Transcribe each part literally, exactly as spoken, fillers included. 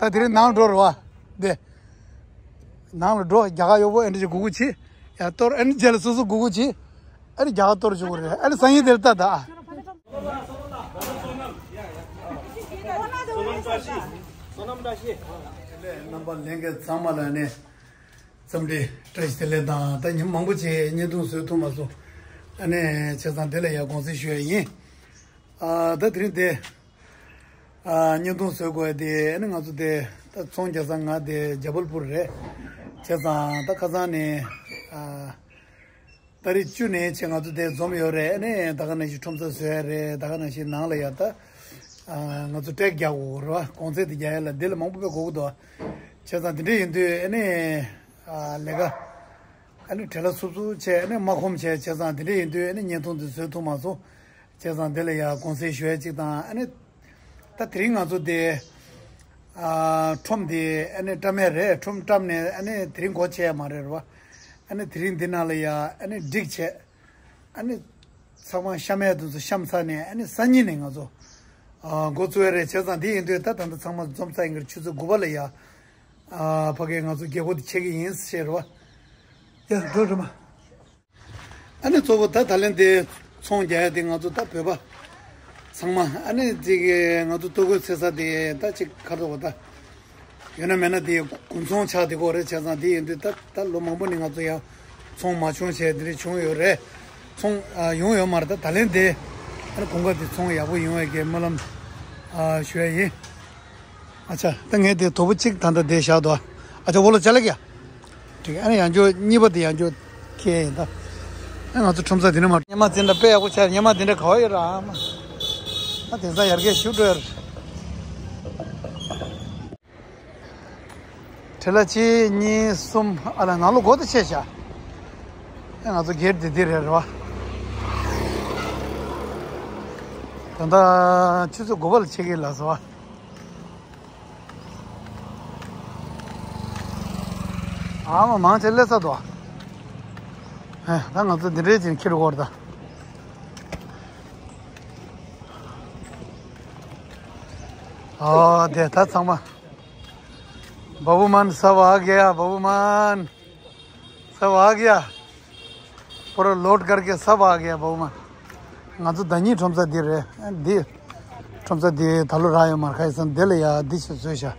ད་དེ་རིང་ནང་འགྲོ་རེད་བ། དེ། ནང་ལ་འགྲོ། རྒྱ་གར་གཡོག་པོ་ཨེ་འདྲ་ཅིག་སྒུག་སྒུག་བྱེད། ཡ་གཏོར། ཨེ་འདྲ་རྗེས་ལ་སོ་སོ་སྒུག་སྒུག་བྱེད། ཨེ་འདྲ་རྒྱ་གར་གཏོར་བཅུག་གི་རེད། ཨེ་འདྲ་སང་ཉིན་དེར་ལྟ་ད་ཨ། རྣམ་པ་ལྷན་རྒྱས་ཚང་མ་ལ་ནས་འཚམས་འདྲི་བཀྲ་ཤིས་བདེ་ལེགས་དང་། ད་ཉིན་མང་པོ་ཅིག་བརྙན་ཐུང་བཟོ་ཐུབ་མ་སོང་། ཨ་ནི་བྱས་ཙང་དེ་ལ་ཡ་དགོངས་སེལ་ཞུ་ཡ་ཡིན། ཨ་ད་དེ་རིང་དེ། ཨ་བརྙན་ཐུང་བཟོ་དགོས་དེ་ཨ་ནི་ང་ཚོ་དེ་ད་ཚོང་རྒྱག་ས་ང་དེ་ཇ་བལ་པུར་རེད། བྱས་ཙང་ད་ཁ་སང་ནས་ཨ་ཏ་རིག་བཅུ་ནས་བྱས་ང་ཚོ་དེ་འཛོམས་ཡོད་རེད། ཨ་ནི་ད་ག་ནང་བཞིན་ཁྲོམ་ས་བཟོ་ཡ་རེད། ད་ག་ནང་བཞིན་ནང་ལ་ཡ་ད་ཨ་ང་ཚོ་ཊེག་རྒྱག་དགོས་རེད་བ། གོང་ཚད་དེ་རྒྱག་ཡ་ལ་དེ་ལ་མང་པོ་དཔེ་དགོས་ཀྱི་འདུག་བྱས་ཙང་དེ་འདྲ་ཡིན་དུས་ཨ་ནི་ཨ་ལས་ཀ་ཨ་ནི་བྲེལ་བ་འཚུབ་འཚུབ་བྱས། ཨ་ནི་མ་ཁོམ་བྱས། བྱས་ཙང་དེ་འདྲ་ཡིན་དུས་ཨ་ནི་བརྙན་ཐུང་དེ་བཟོ་ཐུབ་མ་སོང་། བྱས་ཙང་དེ་ལ་ཡ་དགོངས་སེལ་ཞུ་ཡ་གཅིག་དང་། ཨ་ནི་ད་དེ་རིང་ང་ཚོ་དེ་ཨ་ཁྲོམ་དེ་ཨ་ནི་བཀྲམ་ཡ་རེད། ཁྲོམ་བཀྲམ་ནས་ཨ་ནི་དེ་རིང་སྒོ་ཕྱེ་ཡ་མ་རེད་རེད་བ། ཨ་ནི་དེ་རིང་འདི་ནང་ལ་ཡ་ཨ་ནི་སྒྲིག་བྱས། ཨ་ནི་ཚང་མ་གཤམ་ཡ་དེ་ཚོ་གཤམ་ཚར་ནས་ཨ་ནི་སང་ཉིན་ནས་ང་ཚོ་ཨ་འགོ་བཙུགས་ཡ་རེད། བྱས་ཙང་དེ་ཡིན་དུས་ད་ད་ལྟ་ཚང་མ་འཛོམས་ཚར་ཡིན་གྱི་རེད། ཆུ་ཚོད་དགུ་པ་ལ་ཡ་ཨ་ཕ་གིར་ང་ཚོ་རྒྱལ་སྒོ་དེ་ཕྱེ་གི་ཡིན་ཟེར་བ། ཡ་འགྲོ་རེད་མ། ཨ་ནི་གཙོ་བོ་ད་ད་ལན་དེ་ཚོང་རྒྱག་ཡ་དེ་ང་ཚོ་ད་བོད་པ་ཚང་མ་ཨ་ནི་ཅིག་ང་ཚོ་ལྟོ་གོས་འཚོལ་ས་དེ་ད་ཅིག་ཁ་རོག་ད་ཡོད་ན་མེད་ན་དེ་དགུན་ཚོང་ཆགས་བསྡད་ཀྱི་ཡོད་རེད། བྱས་ཙང་དེ་ཡིན་དུས་ད་ད་ལོ་མང་པོ་ནས་ང་ཚོ་ཡང་ཚོང་མ་བྱུང་བྱས་དེ་འདྲ་བྱུང་ཡོད་རེད། ཚོང་ཨ་ཡོང་ཡོད་མ་རེད། ད་ད་ལན་དེ་ཨ་ནི་དགུན་ཁ་དེ་ཚོང་ཡག་པོ་ཡོང་བའི་གི་སྨོན་ལམ་ཨ་ཞུ་ཡ་ཡིན། ཨ་ཅག་ད་ངས་དེ་དོ་པོ་གཅིག་ད་ལྟ་དེ་བཞག་འདུག་ཨ་ཅག་འོ་ལོ་ཅ་ལག་ཡ། འགྲིག་ཨ་ནི་ཡང་བསྐྱར་གཉིས་པ་དེ་ཡང་བསྐྱར་ཁྱེར་ཡིན་ད། ཨ་ང་ཚོ་ཁྲོམ་ས་འདི་ནས་མར་ཉི་མ་འཛིན་གྲྭ་དཔེ་ཡག་པོ་ཆགས། ཉི་མ་འདི་འདྲ་ག་བ་ཡོད་ར་ཨ་མ། ཨ་དེང་སང་ཡར་རྒྱས་ཞུ་འགྲོ་ཡ་རེད། ཁྲི་ལ་གཅིག་གཉིས་གསུམ། ཨ་ལ་ནང་ལོགས་སྒོ་དེ་ཕྱེ་བཞག་ཨ་ང་ཚོ་སྒེར་དེ་འདི་རེད་རེད་བ། ད་ལྟ་ཆུ་ཚོད་དགུ་པ་ལ་ཕྱེ་གི་ལགས་སོ། ཨ་མ་མང་ཆེ་སླེབས་ཚར་འདུག་ཨ་ད་ང་ཚོ་འདི་འདྲའི་ཅིག་འཁྱེར་དགོས་རེད་ད། ཨ་དེ་ད་ཚང་མ། बाबू मान सब आ गया, बाबू मान सब आ गया। पूरा लोड करके सब आ गया बाबू मान। ང་ཚོ་ཟླ་ཉིན་ཁྲོམ་ས་འདི་རེད། འདི་ཁྲོམ་ས་འདི་ད་ལོ་རག་ཡོད་མ་རེད། ཁ་ཡི་སང་འདི་ལ་ཡ་འདི་ཞིག་བཟོས་ཤག་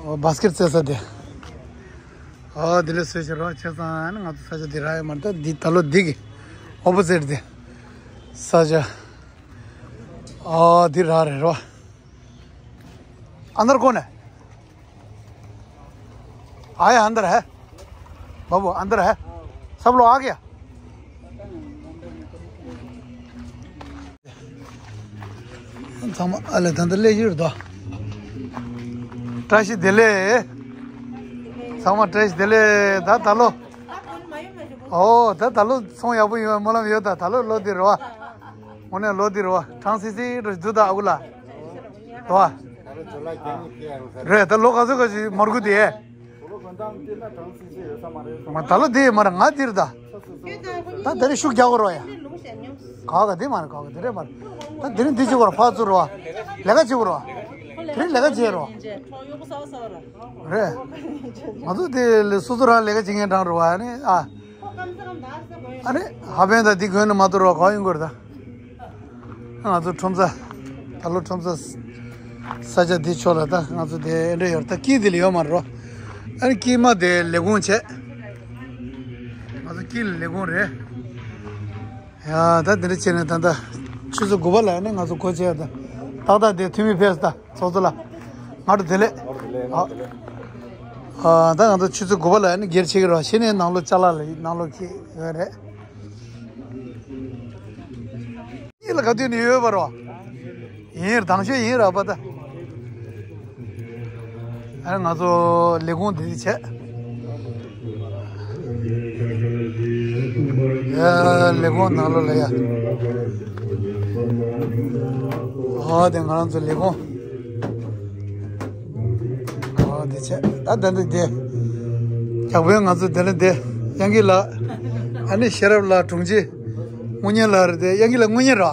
ཨོ་བཱ་སི་ཀེ་ཊི་རྩེ་ས་དེ། ཨོ་འདི་ལ་བཟོས་ཤག་རོགས་བྱས་ཙང་ང་ཚོ་ས་ཆ་འདི་རག་ཡོད་མ་རེད། ད་འདི་ད་ལོ་འདི་གི་ཨོ་པོ་ཟིཊ་དེ་ས་ཆ། ཨོ་འདི་རག་རེད་རོགས། अंदर कौन है? आया अंदर है बाबू, अंदर है। सब लोग आ गया। ཚང་མ་ཨ་ལེ་ད་ལྟ་སླེབས་ཡོད་རེད་དོ། བཀྲ་ཤིས་བདེ་ལེགས། ཚང་མ་བཀྲ་ཤིས་བདེ་ལེགས། ད་ད་ལོ། ཨོ་ད་ད་ལོ་ཚོང་ཡག་པོ་ཡོང་བའི་སྨོན་ལམ་ཡོད། ད་ད་ལོ་ལོ་འདི་རེད་བ། དངོས་གནས་ལོ་འདི་རེད་བ། གྲང་སིག་སིག་འགྲོ་འདུག་ད་ཨ་ཁུ་ལགས། རེད་བ། རེད་ད་ལོ་ག་ཚོད་ག་ཚོད་མར་ཁུ་དེ། མ་ད་ལོ་དེ་མར་ང་དེར་ད། ད་དེ་རིང་ཤུགས་རྒྱག་དགོས་རོགས་ཡ། ག་ག་དེ་མར་ག་ག་དེ་རེད་མར། ད་དེ་རིང་དེ་བྱེད་དགོས་རོགས། ཕར་ཚུར་རོགས། ལས་ཀ་བྱེད་དགོས་རོགས། དེ་རིང་ལས་ཀ་བྱེད་རོགས། རེད། ང་ཚོ་དེ་ལས་སོ་སོ་རང་ལས་ཀ་བྱེད་མཁན་གྲངས་རོགས་ཨ་ནི་ཨ། ཨ་ནི་ཧ་པན་ད་འདི་གོན་ནས་མ་གཏོགས་རོགས་གང་ཡོང་དགོས་རེད་ད། ང་ཚོ་ཁྲོམ་ས། ད་ལོ་ཁྲོམ་ས། ས་ཆ་འདི་ཕྱོགས་ལ་ད་ང་ཚོ་དེ་འདྲ་ཡོད་རེད། ད་དཀྱིལ་འདི་ལ་ཡོད་མ་རེད་རོ། ཨ་ནི་དཀྱིལ་མ་དེ་ལས་ཁུངས་བྱས། ང་ཚོ་དཀྱིལ་ལས་ཁུངས་རེད། ཡ་ད་འདི་འདྲ་བྱས་ནས་ད་ལྟ་ཆུ་ཚོད་དགུ་པ་ལ་ཨ་ནི་ང་ཚོ་སྒོ་ཕྱེ་ཡ་ད། ཏག་ཏག་དེ་འཐུས་མི་ཕེབས་ད། ཚོགས་གཙོ་ལགས། སྔ་དྲོ་བདེ་ལེགས། ཨ། ཨ་ད་ང་ཚོ་ཆུ་ཚོད་དགུ་པ་ལ་ཨ་ནི་སྒེར་ཕྱེ་གི་རོགས། གཞི་ནས་ནང་ལོགས་ཅ་ལག་ལ་ནང་ལོགས་ཁྱེར་ཡོད་རེད། གཉིས་ལ་ག་དུས་ནས་ཡོད་པ་རོ། ཡིན་དང་ཤོས་ཡིན་ར་པ་ད། ཨ་ང་ཚོ་ལས་ཁུངས་འདི་བྱས། ཡ་ལས་ཁུངས་ནང་ལོགས་ལ་ཡ། ཨོ་དེ་ང་རང་ཚོ་ལས་ཁུངས། ཨོ་དེ་བྱས་ད་ད་འདི་དེ། རྒྱག་དཔོན་ང་ཚོ་དེ་ལ་དེ། དབྱངས་སྐྱིད་ལགས། ཨ་ནི་ཤེས་རབ་ལགས་དྲུང་ཆེ། དངུལ་གཉེར་ལགས་རེད་དེ། དབྱངས་སྐྱིད་ལགས་དངུལ་གཉེར་ར།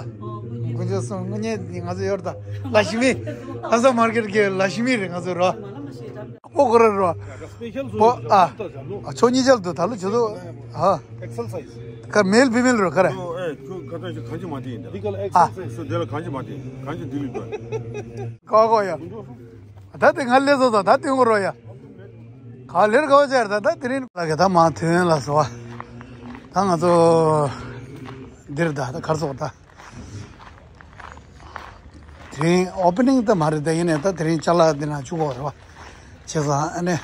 སོང་ངོ་ཉེ་ང་ཚོ་ཡོད་ད། ལ་ཤི་མི། ཨ་ས་མར་ཀེཊ་གི་ལ་ཤི་མི་རེད་ང་ཚོ་རོ། ཨོ་ཁོ་ར་རོ། པོ་ཨ། ཨ་ཆོ་གཉིས་ཆར་དུ་ད་ལོ་ཇོ་དོ། ཨ། ཨེག་སེལ་སའི་ཛི། ཀ་མེལ་ཕི་མེལ་རོ་ཀ་ར། ཨོ་ཨེ་ཁོ་ཀ་ད་ཅི་གང་ཅི་མ་དེ་ཡིན་ད། ཨ། སོ་དེ་ལ་གང་ཅི་མ་དེ་གང་ཅི་དེ་ལུས་པ། ཀོ་ཀོ་ཡ། ད་དེ་ང་ལས་བཟོ་ད་ད་དེ་ངོ་རོ་ཡ། ག་ལེར་གོ་ཅེར་ད་ད་དེ་རིང་ལ་གེ་ད་མ་ཐོན་ལ་སོ། ད་ང་ཚོ་འདིར་ད་ད་གར་སོག་ད། དེ་རིང་ཨོ་པེ་ནིང་ད་མ་རེད་ད་ཡིན་ནའི་ད་དེ་རིང་ཅ་ལག་འདི་ན་བཅུག་གོ་རེད་བ། བྱས་ཙང་ཨ་ནི།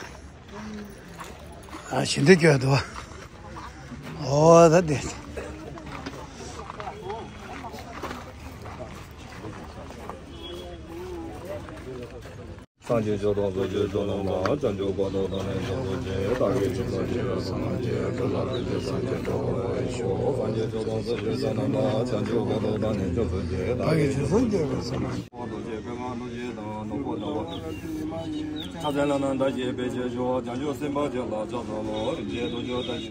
ཨ་ཞི་འདི་སྐྱོད་འདུག་བ། ཨོ་ད་དེ། སངས་རྒྱས་ཆོས་དང་ཟབ་ཆོས་སྐྱོང་རྣམས་ལ། བྱང་ཆུབ་སྒོ་འདོད་དང་ནི་སྐྱབས་སུ་མཆི། བདག་གིས་ཆོས་ལ་ཞེན་པའི་བསོད་ནམས་ཀྱིས། སྒྲུབ་པར་བགྱིད་པའི་སངས་རྒྱས་འགྲོ་བའི་མཆོག་སངས་རྒྱས་ཆོས་དང་ཟབ་ཆོས་སྐྱོང་རྣམས་ལ། བྱང་ཆུབ་སྒོ་འདོད་དང་ནི་སྐྱབས་སུ་མཆི། བདག་གིས་ཆོས་སུ་སྐྱེས་པའི་བསོད་ནམས། རྡོ་རྗེ་ཀུན་དགའ་རྡོ་རྗེ་དང་ནོར་བུ་ཟླ་བ། ཕྱག་འཚལ་ལ་ནི་བདག་གིས་བེད་སྤྱོད་ཆོག་བྱང་ཆུབ་སེམས་དཔའ་ཆོས་ལ་ཕྱག་འཚལ་ལོ། རིན་ཆེན་རྡོ་རྗེ་བདག་གིས།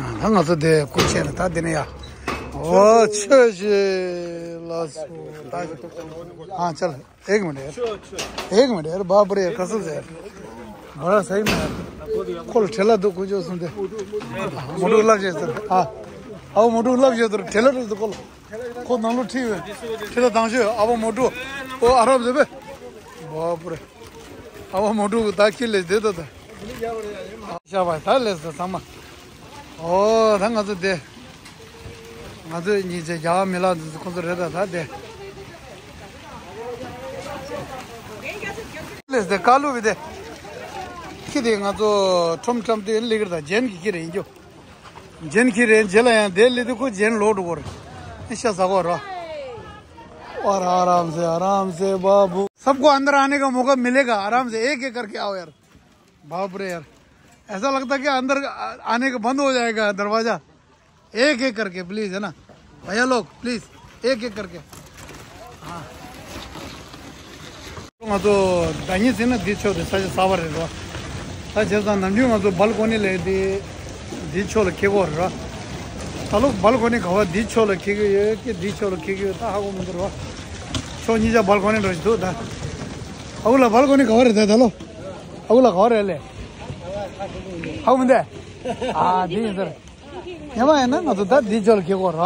ད་ང་ཚོ་དེ་སྐུ་མཁྱེན་ལ་ད་དེ་ནས་ཡ། ཨོ་ཆོས་ཞིག་ལ་སོ་ད། ཨ་ཅལ་ཨེག་མི་འདེར། ཨེག་མི་འདེར་བ་པུ་རེ་ག་སུ་ཟེར། བ་ར་སའི་མི་འདེར། ཁོ་ལ་ཁྲེ་ལ་འདུག་ཁོ་ཅོ་སུ་འདེ། མོ་ཊུ་ལབ་བྱས་ཟེར་ཨ། ཨའོ་མོ་ཊུ་ལབ་བྱས་ཟེར་ཁྲེ་ལ་འདུག་ཁོ་ལ། ཁོ་ནང་ལོ་ཁྲིད་ཡོད། ཁྲིད་ད་དང་ཤོས་ཨ་བ་མོ་ཀྲུ། ཨོ་ཨ་རབ་ཟེར་བས། བ་པུ་རེ། ཨ་བ་མོ་ཀྲུ་གི་ད་ཁྱི་ལས་བསྡད་ད་ད། ཤ་བ་ད་ལས་ཟེར་ཚང་མ། ཨོ་ད་ང་ཚོ་བསྡད། ང་ཚོ་གཉིས་ཆ་རྒྱ་མི་ལག་འདི་ཁོ་ཚོ་རེད་ད་ད་བསྡད། ལས་ཟེར་ཀ་ལུ་བི་བསྡད། ཁྱི་དེ་ང་ཚོ་ཁྲོམ་ཁྲམ་དུ་ལི་ཀིར་ད་ཇན་གི་ཁྱི་རེད་ཡིན་རྒྱུ། ཇན་ཁྱི་རེད་ཇེ་ལ་ཡང་དེ་ལི་དུ་ཁུ་ཇན་ལོ་འགྲོ་གོ་རེད། ཤ་ཟ་གོ་ར། और आराम से, आराम से बाबू। सबको अंदर आने का मौका मिलेगा, आराम से, एक एक करके आओ यार। बाप रे यार, ऐसा लगता कि अंदर आने का बंद हो जाएगा दरवाजा। एक एक करके प्लीज, है ना भैया लोग, प्लीज एक एक करके। ང་ཚོ་ཟླ་ཉིན་ཟིན་ན་འདི་ཕྱོགས་དེ་ས་ཆ་གསར་པ་རེད་རོ། ད་བྱས་ཙང་ནམ་རྒྱུན་ང་ཚོ་སྦལ་ཀོ་ནི་ལས་དེ་འདི་ཕྱོགས་ལ་འཁེལ་གོ་རེད་རོ། ད་ལོ་སྦལ་ཀོ་ནི་ག་བ་འདི་ཕྱོགས་ལ་འཁེལ་གི་ཡོད་ཀི་འདི་ཕྱོགས་ལ་འཁེལ་གི་ཡོད་ད་ཧ་གོ་མི་འདུག་རོ། ཕྱོགས་གཉིས་ཆ་སྦལ་ཀོ་ནི་འགྲོ་བཞིན་འདུག་ད། ཨ་ཁུ་ལ་སྦལ་ཀོ་ནི་ག་བ་རེད་ད་ད་ལོ། ཨ་ཁུ་ལ་ག་བ་རེད་ལེ། ཧ་གོ་མི་འདུག་ཨ་འདི་ཡིན་ཟེར། ཉི་མ་ཡིན་ན་ང་ཚོ་ད་འདི་ཕྱོགས་ལ་འཁེལ་གོ་ར།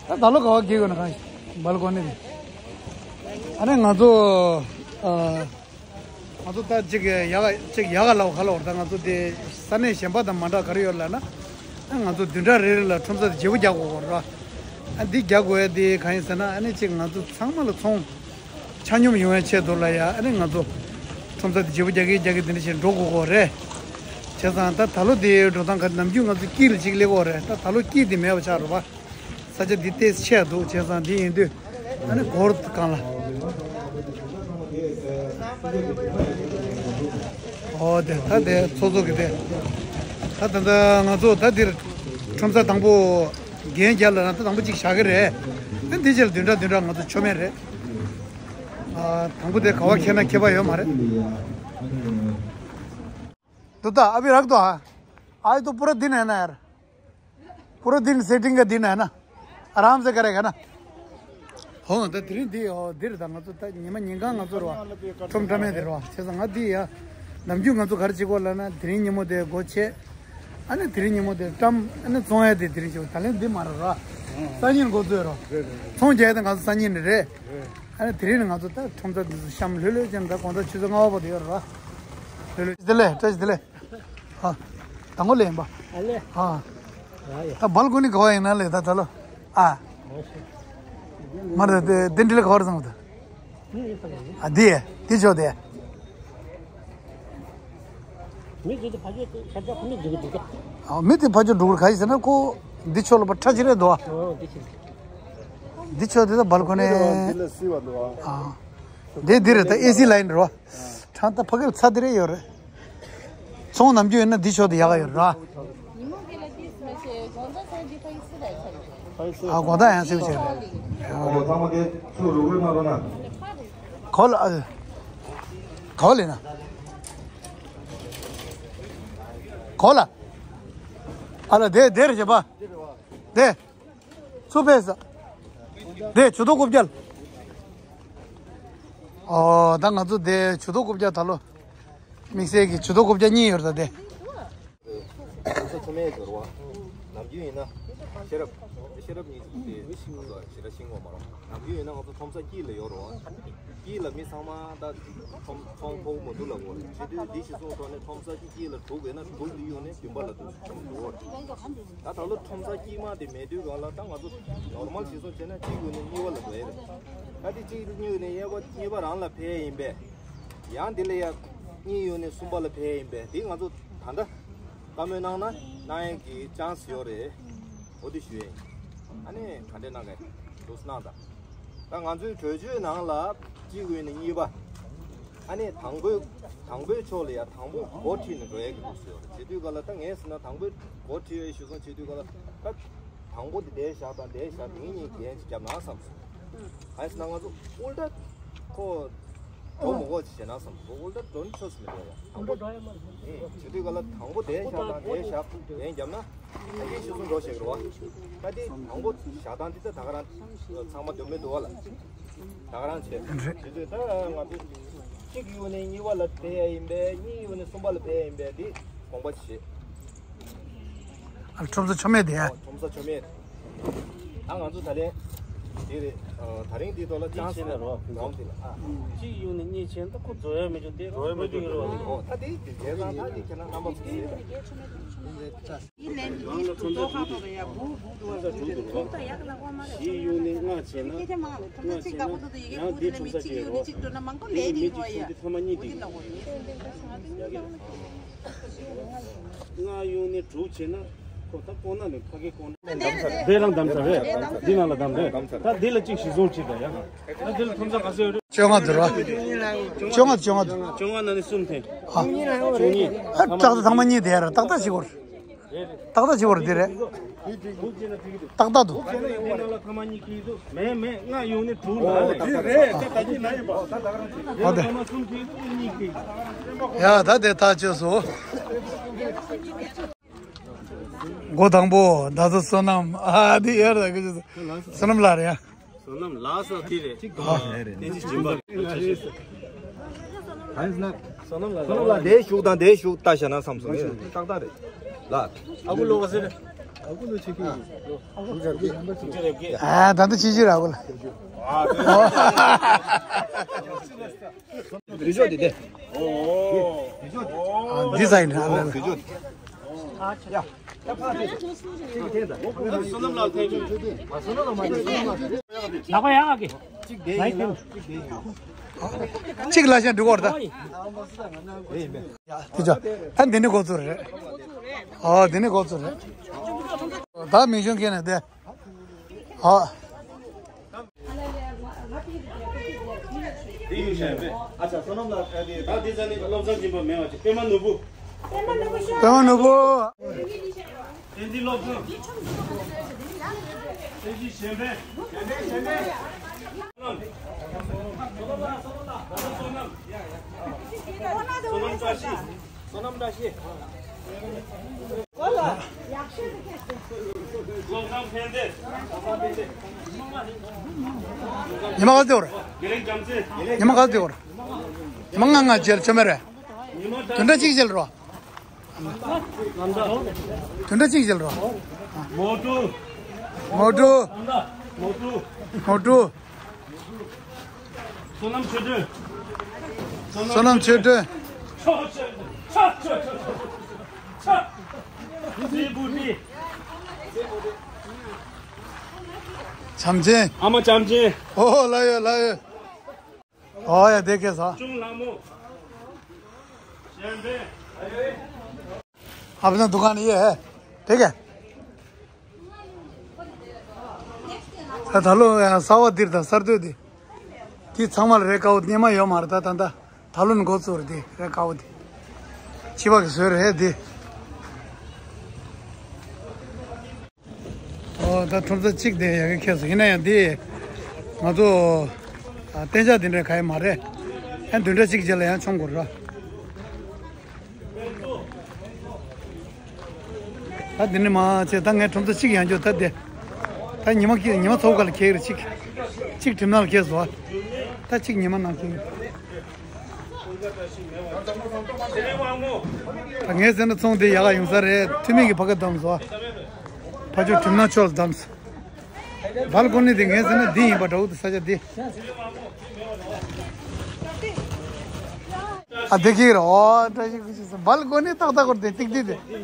ད་ད་ལོ་ག་བ་འཁེལ་གོ་ན་གང་ཞིག་སྦལ་ཀོ་ནི་རེད། ཨ་ནི་ང་ཚོ་ཨ། ང་ཚོ་ད་ཅིག་ཡག་ཅིག་ཡག་ལབ་ག་ལབ་ད་ང་ཚོ་དེ་ས་གནས་གཞན་པ་དང་མ་འདྲ་ག་རེ་ཡོད་ལབ་ན། ང་ཚོ་བདུན་ཕྲག་རེ་རེ་ལ་ཁྲོམ་ས་དེ་བརྗེ་པོ་རྒྱག་དགོས་གོ་ར། ཨ་འདི་རྒྱག་དགོས་ཡ་དེ་གང་ཡིན་ཟེར་ན་ཨ་ནི་ཅིག་ང་ཚོ་ཚང་མ་ལ་ཚོང་ཆ་སྙོམས་ཡོང་བའི་ཆེད་དུ་ལ་ཡ་ཨ་ནི་ང་ཚོ་ཁྲོམ་ས་དེ་བརྗེ་པོ་རྒྱག་གི་རྒྱག་གི་དེ་འདྲ་བྱས་འགྲོ་དགོས་གོ་རེད། བྱས་ཙང་ད་ད་ལོ་དེ་འགྲོ་སྟངས་ག་ནམ་རྒྱུན་ང་ཚོ་དཀྱིལ་ལ་ཅིག་སླེབས་གོ་རེད་ད་ད་ལོ་དཀྱིལ་དེ་མེད་པ་ཆགས་རེད་པ། ས་ཆ་འདི་ཏོག་ཙམ་ཆེ་འདུག་བྱས་ཙང་འདི་ཡིན་དུས་ཨ་ནི་སྒོར་གང་ལ། ཨོ་དེ་ད་དེ་ཚོ་ཚོ་གི་དེ། ད་ད་ད་ང་ཚོ་ད་འདིར་ཁྲོམ་ས་དང་པོ་འགན་རྒྱབ་ལ་ན་ད་དང་པོ་གཅིག་བཞག་གི་རེད། ཨ་འདི་རྗེས་ལ་བདུན་ཕྲག་བདུན་ཕྲག་ང་ཚོ་ཆོ་མེད་རེད། ཨ་དང་པོ་དེ་ག་བ་ཁྱེར་ན་ཁྱད་པར་ཡོད་མ་རེད། दुद्धा अभी रख दो। हाँ, आज तो पूरा दिन है ना यार। पूरा दिन सेटिंग का दिन है ना। आराम से करेगा ना। ཧོ་ད་དེ་རིང་འདི་ཨོ་འདིར་ད་ང་ཚོ་ད་ཉི་མ་ཉིན་གང་ང་ཚོ་རོ་ཁྲོམ་ཁྲོམ་མེད་དེ་རོ་བྱས་ཙང་ང་འདི་ཡ་ནམ་རྒྱུན་ང་ཚོ་ག་རེ་བྱེད་དགོས་ལབ་ན་དེ་རིང་ཉིན་མོ་དེ་སྒོ་ཕྱེ། ཨ་ནི་དེ་རིང་ཉིན་མོ་དེ་བཀྲམ་ཨ་ནི་བཙོང་ཡ་དེ་དེ་རིང་བྱེད་དགོས་ད་ལན་འདི་མ་རེད་རོ། སང་ཉིན་འགོ་ཚུགས་རོ། ཚོང་རྒྱག་ཡ་དེ་ང་ཚོ་སང་ཉིན་ནས་རེད། ཨ་ནི་དེ་རིང་ནས་ང་ཚོ་ད་ཁྲོམ་ས་འདི་ཚོ་བཤམས་ལྷོད་ལྷོད་བྱས་ནས་ད་དགོང་དག་ཆུ་ཚོད་ལྔ་པ་བར་དུ་ཡོད་རེད་ར། ལྷོད་ལྷོད་བདེ་ལེགས་བཀྲ་ཤིས་བདེ་ལེགས། ཧ། དང་པོ་ལེན་པ། ཨ་ལེ། ཧ། ད་སྦལ་ཀོ་ནི་ག་བ་ཡིན་ན་ལེ་ད་ད་ལོ། ཨ། མ་རེད་དེ་དེ་འདྲ་ལེ་ག་བ་རེད་བཟང་བ་ད། ཨ་དེ་དེ་ཆོག་དེ། མི་དེ་ཕ་ཆོས་ཁ་ཆ་ཁོ་ནི་འཇིག་གི་འདུག་ག་ཨ་མི་དེ་ཕ་ཆོས་འགྲོ་གི་ག་ཡིན་ཟེར་ན་ཁོ་འདི་ཆོག་ལ་པ་ཁྲ་ཅི་རེད་དོ། ཨོ་འདི་ཆོག་འདི་ཆོག་དེ་ད་སྦལ་ཀོ་ནི། འདི་ལ་སི་བ་འདུག་ཨ། ཨ། འདི་འདི་རེད་ད་ཨེ་སི་ལ་ཡིན་རོ། གྲང་ད་ཕ་གིར་ཚ་འདི་རེད་ཡོད་རེད། ཚོང་ནམ་རྒྱུན་ཡིན་ན་འདི་ཕྱོགས་དེ་ཡག་ག་ཡོད་རེད་ར། ཨ་དགོང་དག་ཡང་སེ་བྱས་རེད། གོ་ལ་ཨ། གོ་ལེ་ན། གོ་ལ། ཨ་ལ་དེ་དེ་རེད་བྱེད་པ། དེ། ཚུར་ཕེབས་ས། དེ་ཇུས་གཏོགས་རྐུབ་བཀྱག་ཨོ་ད་ང་ཚོ་དེ་ཇུས་གཏོགས་རྐུབ་བཀྱག་ད་ལོ། དམིགས་བསལ་གྱི་ཇུས་གཏོགས་རྐུབ་བཀྱག་གཉིས་ཡོད་རེད་ད་དེ། ཁོང་ཚོ་ཚང་མས་ཟེར་བ། ནམ་རྒྱུན་ཡིན་ན། ཤེས་རབ། ཤེས་རབ་གཉིས་ཀྱི་དེ་ང་ཚོ་ཞེ་དྲག་ཤེས་ཀྱི་ཡོད་མ་རེད། ནམ་རྒྱུན་ཡིན་ན་ང་ཚོ་ཁྲོམ་ས་དཀྱིལ་ལ་ཡོད་རེད་བ། དཀྱིལ་ལ་མི་ཚང་མ་ད་ཚོང་ཚོང་ཕོག་མི་འདུག་ལབ་དགོས་རེད། བྱེད་དུས་འདི་གཞི་བཟུང་ཐོག་ནས་ཁྲོམ་ས་དཀྱིལ་ལ་དྲུག་ཡོད་ན་དྲུག་འདི་ཡོང་ནས་བདུན་པ་ལ་འདུག་ཟེར་གྱི་འདུག་ད་ད་ལོ་ཁྲོམ་ས་དཀྱིལ་མ་དེ་མེད་དུས་ག་ལ་ད་ང་ཚོ་ནོར་མལ་གཞི་བཟུང་བྱས་ན་གཅིག་ཡོང་ནས་གཉིས་པ་ལ་འགྲོ་ཡ་རེད། ད་དེ་གཅིག་ཡོང་ནས་གཉིས་པ་གཉིས་པ་རང་ལ་ཕན་ཡ་ཡིན་པས། ཡང་འདི་ལ་ཡ་གཉིས་ཡོང་ནས་གསུམ་པ་ལ་ཕན་ཡ་ཡིན་པས་དེ་ང་ཚོ་ད་ལྟ། བཀའ་མོལ་གནང་ན་གནང་ཡས་ཀྱི་ཅན་སི་ཡོད་རེད། འོ་དེ་ཞུ་ཡས་ཡིན། ཨ་ནི་ག་འདྲས་གནང་གས་འདུག་གནང་དང་། ད་ང་ཚོའི་གྲོས་ཆོད་ནང་ལ་གཅིག་ཡོད་ནས་གཉིས་པ། ཨ་ནི་དང་པོའི་དང་པོའི་ཕྱོགས་ལ་ཡ་དང་པོ་འགོ་ཁྲིད་ནས་འགྲོ་ཡས་ཀྱི་འདུག་ཟེར་ཡོད་རེད། བྱེད་དུས་ག་ལ་ད་ངས་ཟེར་ན་དང་པོའི་འགོ་ཁྲིད་ཡས་ཞུ་སོང་བྱེད་དུས་ག་ལ་ད་དང་པོ་དེ་བསྡད་བཞག་དང་བསྡད་བཞག་དེ་གཉིས་འགན་ཅིག་བརྒྱབ་ན་བསམ་སོང་། གང་ཡིན་ཟེར་ན་ང་ཚོ་ཨུལ་ཊ་ཁོ། འགྲོ་མི་དགོས་ཅི་བྱས་ན་བསམ་སོང་། ཨུལ་ཊ་འགྲོ་ནི་ཆོག་སུ་མི་འགྲོ་ཡ། ཨུལ་ཊ་འགྲོ་ཡ་མ་རེད། ཨེ་བྱེད་དུས་ག་ལ་དང་པོ་དེ་བཞག་དང་དེ་བཞག་འགན་བརྒྱབ་ན་ཨ་ནི་ཤི་གསོན་འགྲོ་བྱེད་དགོས་རེད་བ། ད་དེ་དང་པོ་བཞག་དང་དེ་ད་ད་ག་རང་ཚང་མ་འདོད་མི་འདུག་བ་ལ། ད་ག་རང་བྱེད་བྱེད་དུས་ད་ང་ཚོ་གཅིག་ཡོང་ནས་གཉིས་པ་ལ་ཕན་ཡ་ཡིན་པས་གཉིས་ཡོང་ནས་གསུམ་པ་ལ་ཕན་ཡ་ཡིན་པས་དེ་དགོངས་པ་བཞེས། ཨ་ཁྲོམ་ས་ཆོ་མེད་དེ། ཨོ་ཁྲོམ་ས་ཆོ་མེད། ད་ང་ཚོ་ད་ལན་དེ་རེད། ཨ་ད་རིང་འདི་ཐོག་ལ་ཅང་སི་ལ་རོ་རོང་དེ་ལ་ཨ། གཅིག་ཡོང་ནས་གཉིས་བྱས་ན་ཁོ་རྫོགས་ཡ་མེད་ཀྱང་དེ་རོ་ཡ་མེད་ཀྱང་རོ། ཨོ་ད་དེ་དེ་རེད་ད་ད་དེ་ཁྱེད་རང་རྣམ་པ་ཚོ་ཟེར། ཡིན་ལན་གྱི་ཁྲོམ་ས་དྲུག་འདུག་རོ། ཁྲོམ་ས་དྲུག་འདུག་རོ། གཅིག་ཡོང་ནས་ལྔ་བྱས་ན་ལྔ་བྱས་ན་ཡང་དེ་ཁྲོམ་ས་གཅིག་རེད་རོ། དེ་མི་གཅིག་བྱུང་དེ་ཐ་མ་གཉིས་དེ། ཡ་གི་རེད། ལྔ་ཡོང་ནས་དྲུག་བྱས་ན་ཁོ་ད་ཀོང་ན་ནས་ཕ་གི་ཀོང་ན། དེ་རང་འདམ་ས་རེད། འདི་ནང་ལ་འདམ་རེད། ད་འདི་ལ་གཅིག་གཞི་བཟུང་བྱེད་དང་ཡ། ད་འདི་ལ་ཁྲོམ་ས་ག་ཚོད་ཡོད་རེད། བཅོ་ལྔ་འདུག་ར། བཅོ་ལྔ་བཅོ་ལྔ་འདུག་བཅོ་ལྔ་ནང་ནས་གསུམ་འཐེན། ཨ། བཅུ་གཉིས། ཨ་ཏག་ཏག་ཐ་མ་གཉིས་དེ་ཡ་ར་ཏག་ཏག་བྱེད་དགོས། ཏག་ཏག་བྱེད་དགོས་རེད་དེ་རེད། ཏག་ཏག་འདུག་འདི་ནང་ལ་ཐ་མ་གཉིས་ཁྱེར་འདུག་མེད་མེད་ལྔ་ཡོང་ནས་དྲུག་ལ་ལས། འདི་རེད་ད་ད་གིན་ན་ཡིན་པ། ཨོ་དེ། ཐ་མ་གསུམ་ཁྱེར་འདུག་གཉིས་ཁྱེར། ཡ་ད་དེ་ཐག་ཆོད་སོང་། འགོ་དང་པོ་ད་ཚོ་བསོད་ནམས་ཨ་དེ་ཡར་ད་གི་བསོད་ནམས་ལགས་རེད་ཡ། བསོད་ནམས་ལགས་སོ་དེ་རེད། ཨ། བསྟན་འཛིན་སྦྱིན་པ། བསོད་ནམས་ལགས་དེའི་གཞུག་དང་དེའི་གཞུག་ལྟ་བྱས་ན་བསམ་སོང་། ཏག་ཏག་རེད། ལགས། ཨ་ཁུ་ལོ་ག་ཟེར། ཨ་ཁུ་ལོ་ཆེ་ཁྱི། ཨ་ད་ལྟ་ཆེ་ཆེ་ར་ཨ་ཁུ་ལ། རི་ཤོག་དེ་དེ། ཨ་འདི་ས་ཡིན་ཨ་ལ་ལ། རི་ཤོག་དེ། ཡ། ལག་པ་ཡག་གི། གཅིག་ལ་ཤ་འདུག་གོ་ར་ད། དེ་ཅོ། ཨ་འདི་ནི་གོ་ཚུར་རེད། ཨོ་འདི་ནི་གོ་ཚུར་རེད། ད་མིང་གཞུང་ཁྱེར་ནས་བསྡད། ཨོ། དེ་ཡོད་ཤག་ཨ་ཅག་བསོད་ནམས་ལགས་ད་དེ་ད་དེ་ཟ་ནས་བློ་བཟང་སྦྱིན་པ་མེད་པ་ཅིག་པད་མ་ནོར་བུ། པད་མ་ནོར་བུ། བསྟན་འཛིན་བློ་བཟང་། བསྟན་འཛིན་གཞན་ཕན། གཞན་ཕན་གཞན་ཕན། བསོད་ནམས་བཀྲ་ཤིས། བསོད་ནམས་བཀྲ་ཤིས། བློ་བཟང་ཕན་བདེ། ཉི་མ་ག་ཚོད་འོར། དགེ་ལེགས་བྱམས་བརྩེ། ཉི་མ་ག་ཚོད་འོར། ཉི་མ་ལྔ་ལྔ་བྱེད་ཆོ་མེད་རེད། བདུན་ཕྲག་གཅིག་བྱེད་རོ། བདུན་ཕྲག་གཅིག་བྱེད་རོ། མོ་ཊུ། མོ་ཊུ། མོ་ཊུ། མོ་ཊུ། བསོད་ནམས་ཆོས་སྒྲོན། བསོད་ནམས་ཆོས་སྒྲོན། བྱམས་ཆེན། ཨ་མ་བྱམས་ཆེན། ཨོ་ལ་ཡོད་ལ་ཡོད། ཨོ་ཡ་དེ་སྐད་ས། ཅུང་ལྷ་མོ། གཞན་ཕན། अपना दुकान ये है, ठीक है। ད་ད་ལོ་ཡང་གསར་བ་འདིར་དང་གསར་གཏོད་འདི། འདི་ཚང་མ་ལ་རས་དཀར་པོ་རྙེད་མ་ཡོད་མ་རེད་ད་ད་ད། ད་ལོ་ནས་འགོ་བཙུགས་རེད་འདི་རས་དཀར་པོ་འདི། ཕྱི་པ་གི་བཟོས་རེད་འདི། ཨོ་ད་ཁྲོམ་ས་གཅིག་དེ་ཡ་གི་ཁྱེར་སོང་ཡིན་ན་ཡང་འདི། ང་ཚོ་ཨ་གཏན་འཇགས་འདི་འདྲ་ག་ཡི་མ་རེད། ཡང་བདུན་ཕྲག་གཅིག་རྗེས་ལ་ཡང་མཆོང་དགོས་ར། ད་འདི་ནས་མ་བྱས་ད་ངས་ཁྲོམ་ཚོ་གཅིག་ཡང་འཇོག་ད་དེ། ད་ཉི་མ་ཀྱི་ཉི་མ་ཚོགས་ག་ལ་ཁེལ་རེད་གཅིག་གཅིག་གྲིམ་ནག་ལ་ཁེལ་བཟོ། ད་གཅིག་ཉི་མ་ནང་ཁེལ། ད་ངས་ཟེར་ན་ཚོང་དེ་ཡག་ག་ཡོང་ས་རེད། འཐུས་མི་གི་ཕ་ག་བདམས་བཟོ། ཕ་ཆོས་གྲིམ་ནག་ཕྱོགས་ལ་བདམས། བལ་ཀོ་ནི་དེ་ངས་ཟེར་ན་འདི་ཡིན་པ་འདྲ་བོ་དེ་ས་ཆ་འདི། ཨ་དེ་ཁྱེར་ཨོ་བཀྲ་ཤིས་བཀྲ་ཤིས་སོ། བལ་ཀོ་ནི་ཏག་ཏག་སྐོར་དེ་ཏིག་ཏིག་དེ། སྐར་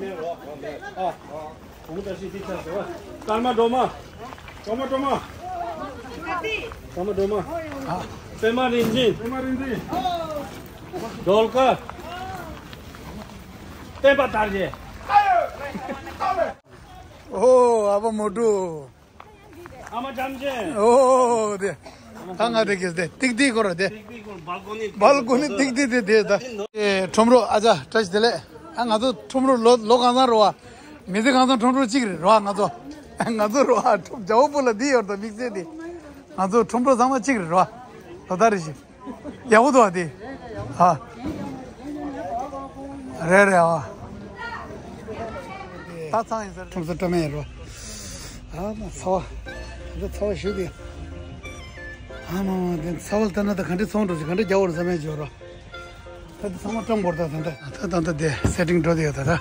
མ་སྒྲོལ་མ། སྒྲོལ་མ་སྒྲོལ་མ། སྐར་མ་སྒྲོལ་མ། ཨ། པད་མ་རིག་འཛིན། པད་མ་རིག་འཛིན། སྒྲོལ་དཀར། བསྟན་པ་དར་རྒྱས། ཨོ་ཨ་ཕ་མོ་ཀྲུ། ཨ་མ་བྱམས་ཆེན། ཨོ་དེ། ད་ང་དེ་གིས་དེ་ཏིག་ཏིག་སྐོར་དེ། ཏིག་ཏིག་སྐོར་བལ་ཀོ་ནི། བལ་ཀོ་ནི་ཏིག་ཏིག་དེ་དེ་ད། ཨེ་ཁྲོམ་རོགས་ཨ་ཅག་བཀྲ་ཤིས་བདེ་ལེགས། ཨ་ང་ཚོ་ཁྲོམ་རོགས་ལོ་ལོ་གང་ཚང་རོ་བ། མི་ཚེ་གང་ཚང་ཁྲོམ་རོགས་གཅིག་རེད་རོ་བ་ང་ཚོ། ང་ཚོ་རོ་བ་ཁྲོམ་རྒྱ་བོ་སྤུ་ལ་འདི་ཡོད་ད་དམིགས་བསལ་དེ། ང་ཚོ་ཁྲོམ་རོགས་ཚང་མ་གཅིག་རེད་རོ་བ། ལོ་ལྟར་རེ་བཞིན། ཡག་པོ་འདུག་ཨ་དེ། ཨ། རེད་རེད་ཨ། ད་ཚང་ཡིན་ཟེར། ཁྲོམ་ས་བཀྲ་མེད་རོ། ཨ་མ་ཚ་བ། ད་ཚ་བ་ཞུ་དེ། ཨ་མ་མ་དེ་ཚ་བ་ལྟ་ན་ད་ག་འདྲས་ཚོང་འགྲོ་ཞིག་ག་འདྲས་རྒྱག་འོར་ཟ་མེད་འཇོག་རོ། ད་དེ་ཚང་མ་སྐྲངས་འབོར་ད་ད་ད། ད་ད་ད་དེ་སེ་ཊིང་འགྲོ་དེ་ཡོད་ད་ད། དེ་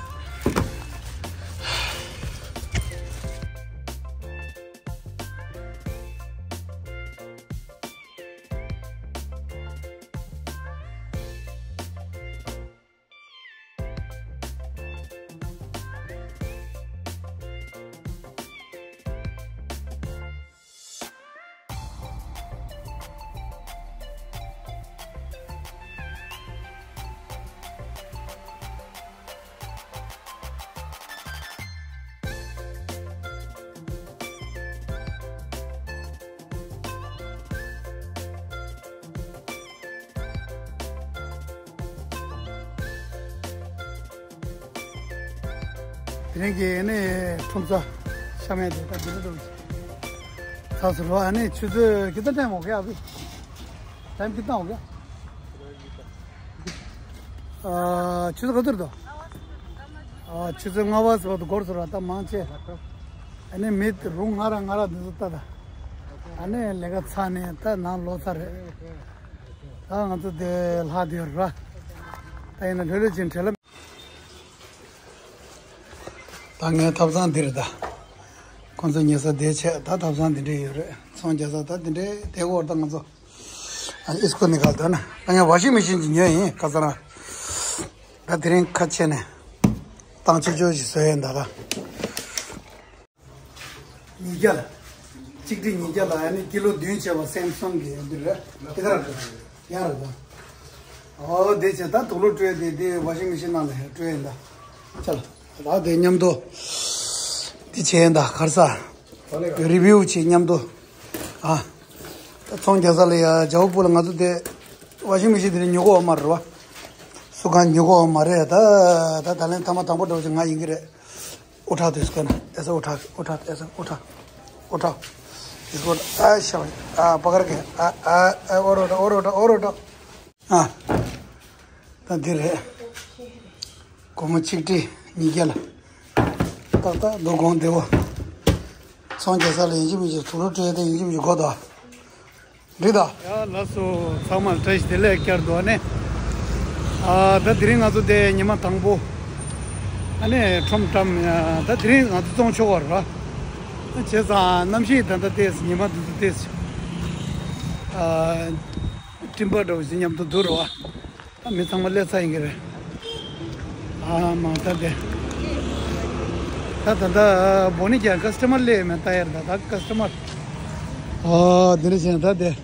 རིང་གི་ཨ་ནི་ཁྲོམ་ས་ཤ་མེད་དེ་ད་དེ་རེད་འདུག་ཚ་ཟུར་བ་ཨ་ནི་ཆུ་ཚོད་ཀི་ཏ་ཊའིམ་ཧོ་གེ་ཨ་བི། ཊའིམ་ཀི་ཏ་ཧོ་གེ། ཨ་ཆུ་ཚོད་ག་ཚོད་རེད་འདུག་ཨ་ཆུ་ཚོད་ལྔ་པ་ཟེར་བ་དུ་འགོར་ཟེར་བ་ད་མང་ཆེ། ཨ་ནི་མི་རུང་ང་ར་ང་ར་འདི་ཚོ་ལྟ་ད། ཨ་ནི་ལས་ཀ་ཚར་ནས་ད་ནང་ལོག་ཚར་རེད། ད་ང་ཚོ་དེ་ལྷག་དེ་ར། ད་ཡིན་ན་ལྷོད་ལྷོད་ཅིག་བྲེལ་ལ། ད་ངའི་ཐབ་ཚང་འདི་རེད་ད། ཁོང་ཚོ་ཉལ་ས་དེ་བྱས་ད་ཐབ་ཚང་འདི་འདྲས་ཡོད་རེད། ཚོང་རྒྱག་ས་ད་འདི་འདྲས་དེ་འོར་ད་ང་ཚོ། ཨ་ཨིས་ཀོ་ནི་ག་དོན་ན་ད་ངས་ཝ་ཤིང་མེ་ཤིན་ཅིག་ཉོས་ཡིན་ཁ་སང་ར། ད་དེ་རིང་ཁ་ཕྱེ་ནས་བཏང་ཆོག་ཆོག་ཞིག་བཟོས་ཡིན་ད་ད། ཉིས་བརྒྱ་ལ། གཅིག་ཁྲི་ཉིས་བརྒྱ་ལ་ཨ་ནི་ཀི་ལོ་བདུན་བྱས་པ་སེམ་སང་གི་འདི་རེད། དེ་ག་ར་རེད། ཡ་རེད་ད། ཨོ་དེ་བྱས་ད་དུག་ལོག་སྤྲོད་དེ་དེ་ཝ་ཤིང་མེ་ཤིན་ནང་ལ་ཡ་སྤྲོད་ཡིན་ད། ཆ་ལ། ད་དེ་མཉམ་དུ། འདི་བྱས་ཡིན་ད་གར་ས། རི་བིའུ་བྱས་མཉམ་དུ། ཨ། ད་ཚོང་རྒྱག་ས་ལ་ཡ་ཇའོ་པུ་ལ་ང་ཚོ་དེ། ཝ་ཤིང་མེ་ཤིན་དེ་རིང་ཉོ་གོ་བ་མ་རེད་བ། སུ་གང་ཉོ་གོ་བ་མ་རེད་ད། ད་ད་ལན་ཐ་མ་དང་པོ་འགྲོ་ཅིག་ང་ཡིན་གི་རེད། ཨོ་ཁྲག་དེ་སྐད་ན་ཨེ་ས་ཨོ་ཁྲག་ཨོ་ཁྲག་ཨེ་ས་ཨོ་ཁྲག་ཨོ་ཁྲག་ཨེ་ས་ཨོ་ཁྲག་ཨ་ཤ་ཨ་པ་གར་གེ་ཨ་ཨ་ཨ་ཨོ་རོ་ཁྲག་ཨོ་རོ་ཁྲག་ཨོ་རོ་ཁྲག་ཨ། ད་འདི་རེད། སྒོར་མོ་ཆིག་ཁྲི་ཉིས་བརྒྱ་ལ། ཏག་ཏག་འདུག་གོང་བདེ་བོ། ཚོང་རྒྱག་ས་ལ་ཡིན་གཅིག་མིན་གཅིག་དུག་ལོག་སྤྲོད་དེ་ཡིན་གཅིག་མིན་གཅིག་དགོས་དོ། འགྲིག་དོ། ཡ་ལགས་སོ་ཚང་མ་ལ་བཀྲ་ཤིས་བདེ་ལེགས་བསྐྱར་དུ་ཨ་ནི། ཨ་ད་དེ་རིང་ང་ཚོ་དེ་ཉི་མ་དང་པོ། ཨ་ནི་ཁྲོམ་བཀྲམ་ཡ་ད་དེ་རིང་ང་ཚོ་བཙོང་ཆོག་པ་རེད་བ། བྱས་ཙང་གནམ་གཤིས་ད་ལྟ་ཏོག་ཙམ་ཉི་མ་འདི་ཚོ་ཏོག་ཙམ། ཨ་སྤྲིན་པ་འདྲ་བོ་ཞིག་མཉམ་དུ་འདུག་རེད་བ། ད་མི་ཚང་མ་སླེབས་ཚར་ཡིན་གྱི་རེད། ཨ་མ་ད་དེ། ད་ད་ད་བོ་ནི་ཀྱང་ཀ་སི་ཊ་མར་སླེབས་མེད་ད་ཡར་ད་ད་ཀ་སི་ཊ་མར། ཨ་འདི་འདྲ་བྱས་ན་ད་དེ།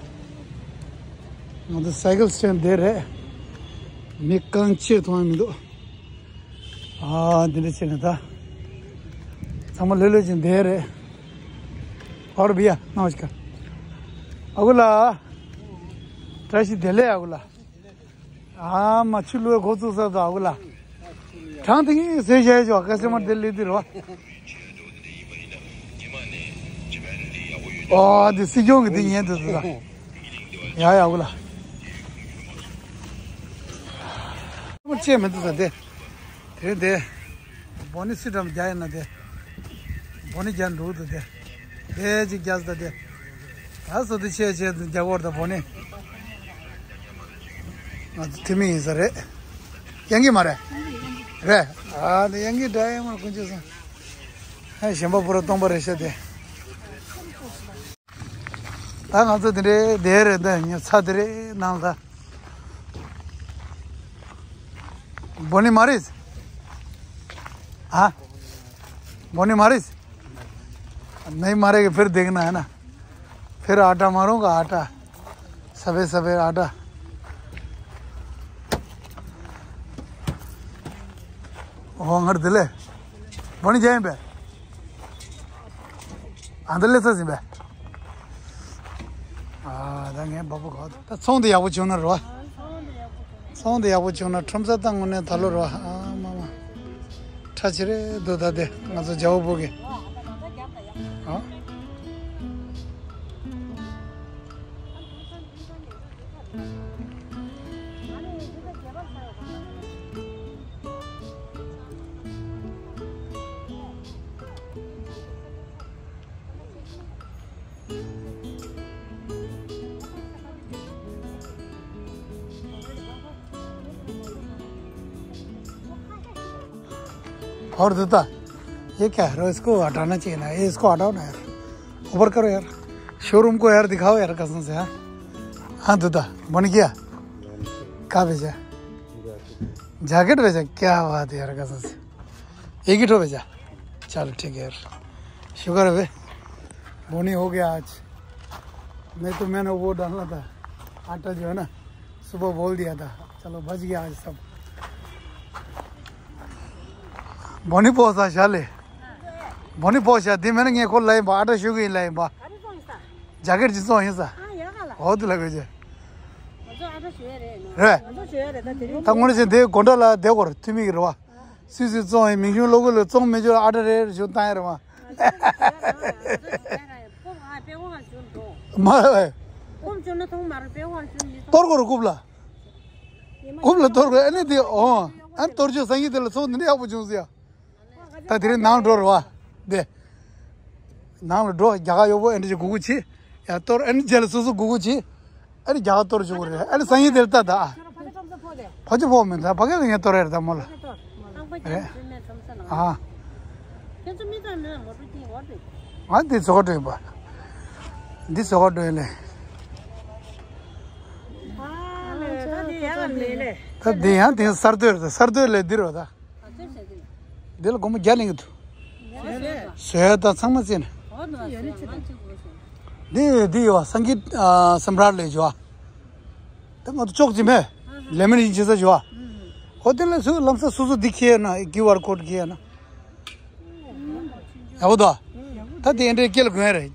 ང་ཚོ་སའི་ཀལ་སི་ཊེན་ཌི་དེ་རེད། མི་རྐང་གཅིག་མཐོང་ཡ་མི་འདུག་ཨ་འདི་འདྲ་བྱས་ན་ད། ཚང་མ་ལྷོད་ལྷོད་ཅིག་བསྡད་རེད། ཨོ་ར་བི་ཡ་ནང་ཞིག་ཨ་ཁུ་ལགས། བཀྲ་ཤིས་བདེ་ལེགས་ཨ་ཁུ་ལགས། ཨ་མ་ཆུ་བླུགས་འགོ་བཙུགས་ས་དང་ཨ་ཁུ་ལགས། གྲང་དེ་གིས་ཟས་བཞག་ཡོད་ཀ་སི་ཊ་མར་དེ་སླེབས་དུས་རེད་བ། ཨོ་དེ་སྲིད་སྐྱོང་གི་དེ་ཉན་དུ་འདུག་ད། ཡ་ཡ་ཨ་ཁུ་ལགས། ཅེས་མི་འདུག་ས་དེ། དེ་དེ། བོ་ནི་སི་ཏྲམ་རྒྱ་ཡིན་ན་དེ། བོ་ནི་རྒྱ་འདུག་ཏུ་དེ། དེ་ཅིག་རྒྱ་ས་དེ། ད་སོ་དེ་ཆེ་ཆེ་རྒྱ་གོར་དང་བོ་ནི། ང་ཚོ་ཐི་མི་ཡིན་ས་རེད། ཡང་གི་མ་རེད། རེད། ཨ་ནི་ཡང་གི་འདྲ་ཡང་མ་ཀུན་ཅི་སོང་། ཨ་གཞན་པ་པུ་ར་སྟོང་པ་རེད་ཤ་དེ། ད་ང་ཚོ་དེ་འདྲའི་བསྡད་རེད། འདི་ཉི་ཚ་དེ་རེད་ནང་ལ། བོ་ནི་མ་རེད། ཨ། བོ་ནི་མ་རེད། ནི་མ་རེད་གི་ཕིར་དེག་ན་ཧེ་ན། ཕིར་ཨ་ཏྲ་མ་རུང་ག་ཨ་ཏྲ། ས་བེ་ས་བེ་ཨ་ཏྲ། ཧོ་ངར་དེ་ལེ། བོ་ནི་ཇ་ཡིན་པས། ཨ་འདི་ལེ་ཚ་ཟིན་པས། ཨ་ད་ངས་འབབ་པོ་གོ་ད་ཚོང་དེ་ཡག་པོ་བྱུང་ན་རོ། ཚོང་དེ་ཡག་པོ་བྱུང་ན་ཁྲོམ་ས་བཏང་དགོས་ནས་ད་ལོ་རོ། ཨ་མ་མ། ཁྲ་ཆེ་རེད་འདུག་ད་དེ་ང་ཚོ་རྒྱ་བོ་བོ་གི། ཨ། और देता। ये क्या है? इसको हटाना चाहिए ना, ये इसको हटाओ ना यार। ऊपर करो यार। शोरूम को यार दिखाओ यार, कसम से, हाँ? हाँ देता, बन गया। कहाँ भेजा? जैकेट भेजा? क्या बात है यार, कसम से। एक ही ठो भेजा। चलो ठीक है यार। शुक्र है भाई। बोनी हो गया आज। नहीं तो मैंने वो डालना था, आटा जो है ना, सुबह बोल दिया था। चलो बच गया आज सब। बोनी पोसा शाले। बोनी पोसा दी मैंने ये खोल लाई बा, आटा शुगर लाई बा। जैकेट जिसो हिंसा। बहुत लगे जे। रे। तंगोने से दे गोंडा ला दे कर तुमी गिरवा। སུད་སི་བཙོང་ཡིན་མིང་གཞུང་ལོ་གོ་ལ་བཙོང་མི་འཇོག་ཨ་ཏྲ་རེ་རེ་བྱུང་བཏང་ཡ་རེད་མ། མ་རེད། གཏོར་གོ་རུ་རྐུབ་ལ། རྐུབ་ལ་གཏོར་གོ་ཨ་ནི་དེ་ཨོ་ཨ་ནི་གཏོར་ཆོག་སང་ཡིན་དེ་ལ་ཚོང་འདི་འདྲ་ཡག་པོ་བྱུང་ཟེར་ཡ། ད་དེ་རིང་ནང་འགྲོ་རུ་བ་དེ། ནང་ལ་འགྲོ་རྒྱ་གར་ཡོད་པོ་ཨེ་འདྲ་ཅིག་སྒུག་སྒུག་བྱེད། ཡ་གཏོར་ཨེ་འདྲ་རྗེས་ལ་སོ་སོ་སྒུག་སྒུག་བྱེད། ཨེ་འདྲ་རྒྱ་གར་གཏོར་བཅུག་གི་རེད། ཨེ་འདྲ་སང་ཉིན་དེར་ལྟ་ད་ཨ། ཕ་ཆུ་ཕོག་མི་འདུག་ཕ་གི་ལ་ངས་གཏོར་ཡ་རེད་ད་མོ་ལ། རེད། ཨ། ང་འདི་ཚོ་ག་འགྲོ་ཡིན་པ། འདི་ཚོ་ག་འགྲོ་ཡིན་ལེ། ད་འདི་ཡང་དེ་གསར་གཏོད་རེད། གསར་གཏོད་ལས་འདི་རོ་ད། འདི་ལ་སྒོར་མོ་བརྒྱ་ལེན་གི་འདུག་བཟོས་དང་ཚང་མ་བརྩིས་ནས། འདི་འདི་ཡོད་སངྒིད་སམ་ར་ལས་འཇོག་ད་ང་ཚོ་ཅོག་ཙི་མེད། ལེ་མོན་ཡིན་ཅི་ས་འཇོག་ཧོ་ཏེལ་ལ་སུ་ལམ་ས་སུ་སུ་འདི་ཁྱེར་ན་ཀིའུ་ཨར་ཀོཌ་ཁྱེར་ན། ཡག་པོ་འདུག་ད་དེ་འདྲའི་སྐེ་ལ་གོན་རེད།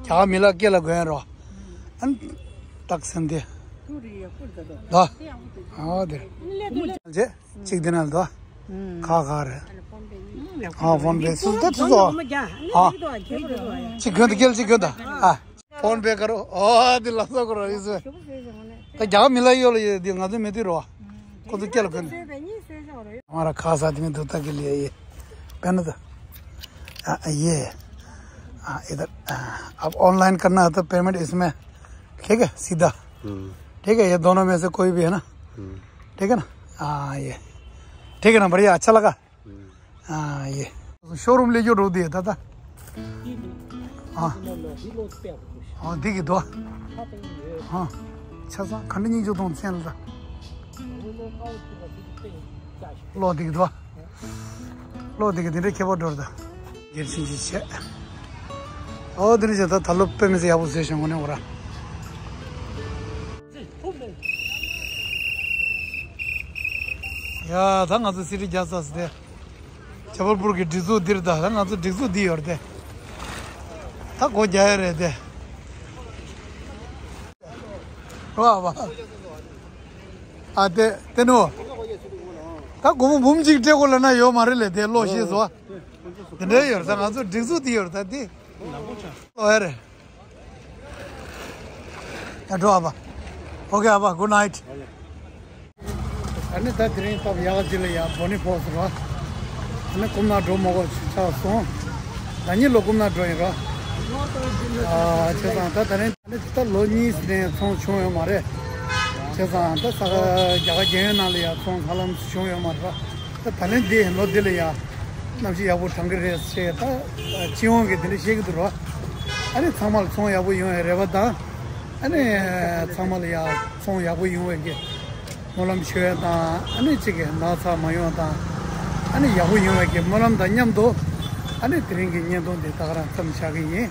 རྒྱ་གར་མི་ལ་སྐེ་ལ་གོན་རོ། ཨན། ཏག་སེན་དེ། ད། ཨ་དེ། རྗེས། གཅིག་དེ་ན་ལ་དོ། ཁ་ཁ་རེད། ཨ་ཕོན་པེ་སུ་ད་སུ་ཚོ། ཨ། གཅིག་གོན་ད་སྐེ་ལ་གཅིག་གོན་ད། ཨ། ཕོན་པེ་ཀ་རོ། ཨ་དེ་ལ་སོ་ཀོ་རོ་ཡིན་ཟེར། ད་རྒྱ་གར་མི་ལ་ཡོད་ལ་ཡོད་དེ་ང་ཚོ་མི་དུས་རོ། ཁོ་ཚོ་སྐེ་ལ་གོན། हमारा खास आदमी दूता के लिए ये पहन था। आ, ये आ, इधर आ, अब ऑनलाइन करना है तो पेमेंट इसमें। ठीक है, सीधा। हम्म। ठीक है, ये दोनों में से कोई भी है ना। हम्म। ठीक है ना। हाँ, ये ठीक है ना, बढ़िया, अच्छा लगा। हम्म। हाँ, ये शोरूम ले जो रो दिए था, था। हाँ। हाँ, दिख दो। हाँ। अच्छा सा खंड नहीं जो तो उनसे था। ལོ་འདི་གི་འདུག་ལོ་འདི་གི་འདི་འདྲའི་ཁྱད་པར་འགྲོ་ར་ད། སྒེར་ཕྱིན་ཅི་བྱས། ཨོ་འདི་འདྲ་བྱས་ད་ད་ལོ་དཔེ་མི་སྲིད་ཡག་པོ་བཟོས་བྱུང་གོ་ནས་འོ་ར། ཡ་ད་ང་ཚོ་སི་ཊི་རྒྱ་ས་སི་དེ། ཇ་བལ་པུར་གི་སྒྲིག་འཛུགས་འདིར་ད་ད་ང་ཚོ་སྒྲིག་འཛུགས་འདི་ཡོད་རེད་དེ། ད་སྒོ་རྒྱག་ཡ་རེད་དེ། རོ་ཨ་བ། ཨ་དེ་དེ་ནོ། ད་སྒོར་མོ་འབུམ་གཅིག་སྤྲད་དགོས་ལབ་ན་ཡོད་མ་རེད་ལས་དེ་ལོ་ཤེས་སོ། དེ་འདྲའི་ཡོད་ས་ང་ཚོ་སྒྲིག་འཛུགས་དེ་ཡོད་ས་དེ། ལོ་ཡ་རེད། ཡ་འགྲོ་ཨ་བ། Okay ཨ་བ། Good night. ཨ་ནི་ད་དེ་རིང་སྟབས་ཡག་ག་ཅིག་ལ་ཡ་བོ་ནི་ཕོ་སི་ར། ཨ་ནི་རྐུབ་ནག་འགྲོ་མ་དགོས་ཆགས་སོང་། ད་ཉིན་ལོ་རྐུབ་ནག་འགྲོ་ཡིན་ར། ཨ་བྱས་ཙང་ད་དེ་རིང་ཨ་ནི་ད་ལོ་གཉིས་ནས་ཚོང་བྱུང་ཡོད་མ་རེད། བྱས་ཙང་ད་ས་ག་རྒྱ་གར་རྒྱལ་ཡོངས་ནང་ལ་ཡ་ཚོང་ཧ་ལམ་བྱུང་ཡོད་མ་རེད་ར། ད་ད་ལན་འདི་ལོ་འདི་ལ་ཡ་གནམ་གཤིས་ཡག་པོ་གྲང་གི་རེད་ཟེར་ད་སྤྱི་ཡོངས་ཀྱི་དེ་འདྲ་བཤད་ཀྱི་འདུག་ར། ཨ་ནི་ཚང་མ་ལ་ཚོང་ཡག་པོ་ཡོང་ཡ་རེ་བ་དང་། ཨ་ནི་ཚང་མ་ལ་ཡ་ཚོང་ཡག་པོ་ཡོང་བའི་གི་སྨོན་ལམ་ཞུ་ཡ་དང་། ཨ་ནི་གཅིག་གི་ན་ཚ་མ་ཡོང་དང་། ཨ་ནི་ཡག་པོ་ཡོང་བའི་གི་སྨོན་ལམ་དང་མཉམ་དུ། ཨ་ནི་དེ་རིང་གི་བརྙན་ཐུང་འདི་ད་ག་རང་མཚམས་བཞག་གི་ཡིན།